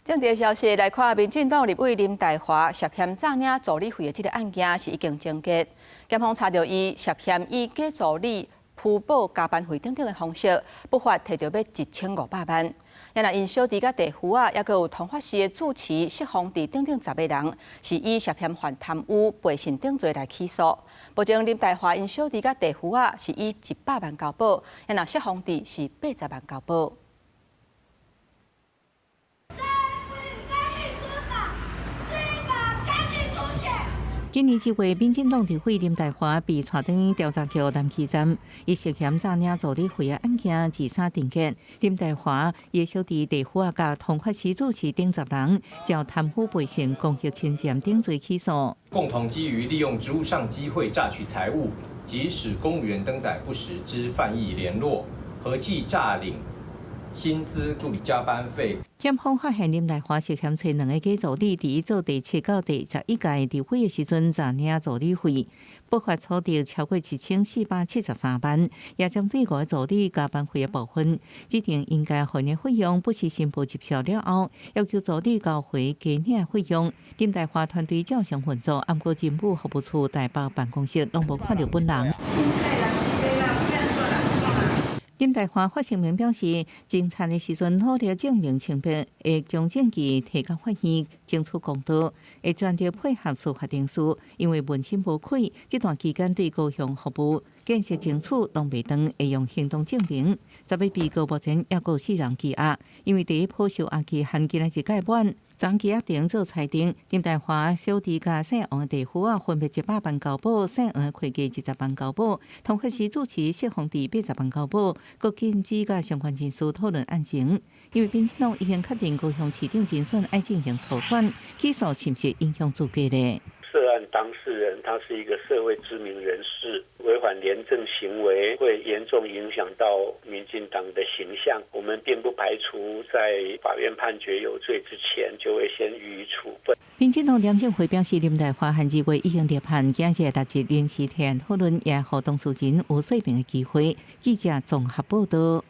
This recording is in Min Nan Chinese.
政治消息來看，民進黨立委林岱樺涉嫌詐領助理費的這个案件是已經終結。檢方查著伊涉嫌以假助理虛報加班費等等的方式，不法提著欲1500萬。也若𪜶小弟佮弟婦仔，猶閣有通化市的住持釋方智等等10個人，是以涉嫌犯貪污、背信等罪來起訴。目前林岱樺𪜶小弟佮弟婦仔是以100萬交保，也若釋方智是80萬交保。政治干預司法，司法干預主選。今年7月，民進黨立委林岱樺被帶轉調查局南區站，伊涉嫌詐領助理費的案件二三定結。林岱樺伊小弟弟婦仔佮通化市住持等10人，照貪污背信、公益侵佔等罪起訴。共同基於利用職務上機會詐取財物，及使公務員登載不實之犯意聯絡，合計詐領薪資、助理加班費。檢方發現林岱樺涉嫌揣兩个假助理，佇伊做第7到第11屆立委的時陣詐領助理費，不法所得超過1473萬，也針對五个助理加班費的部分，指定應該還的費用不實申報入帳了後，要求助理交回加領費用。林岱樺團隊照常運作，毋過政府服務處台北辦公室攏無看著本人。林岱樺發聲明表示，偵查的時陣努力證明清白，會將證據提交法院，爭取公道，會全力配合司法程序。因為問心無愧，這段期間對高雄服務建設爭取攏袂斷，會用行動證明。10个被告目前猶閣有四人羈押，因為第一波收押期限今仔日屆滿，昨羈押庭做裁定。林岱樺小弟佮姓王的弟婦仔分別100萬交保，姓黃的會計20萬交保，通化市住持釋方智80萬交保，閣禁止佮相關人士討論案情。因為民進黨已經確定高雄市長人選愛進行初選，起訴是毋是影響資格咧？涉案當事人他是一個社會知名人士，違反廉政行為會嚴重影響到民進黨的形象。我們並不排除在法院判決有罪之前，就會先予以處分。民進黨廉政會表示，林岱樺和2月已經立判，今日立即臨時提案討論，也予當事人有說明的機會。記者綜合報道。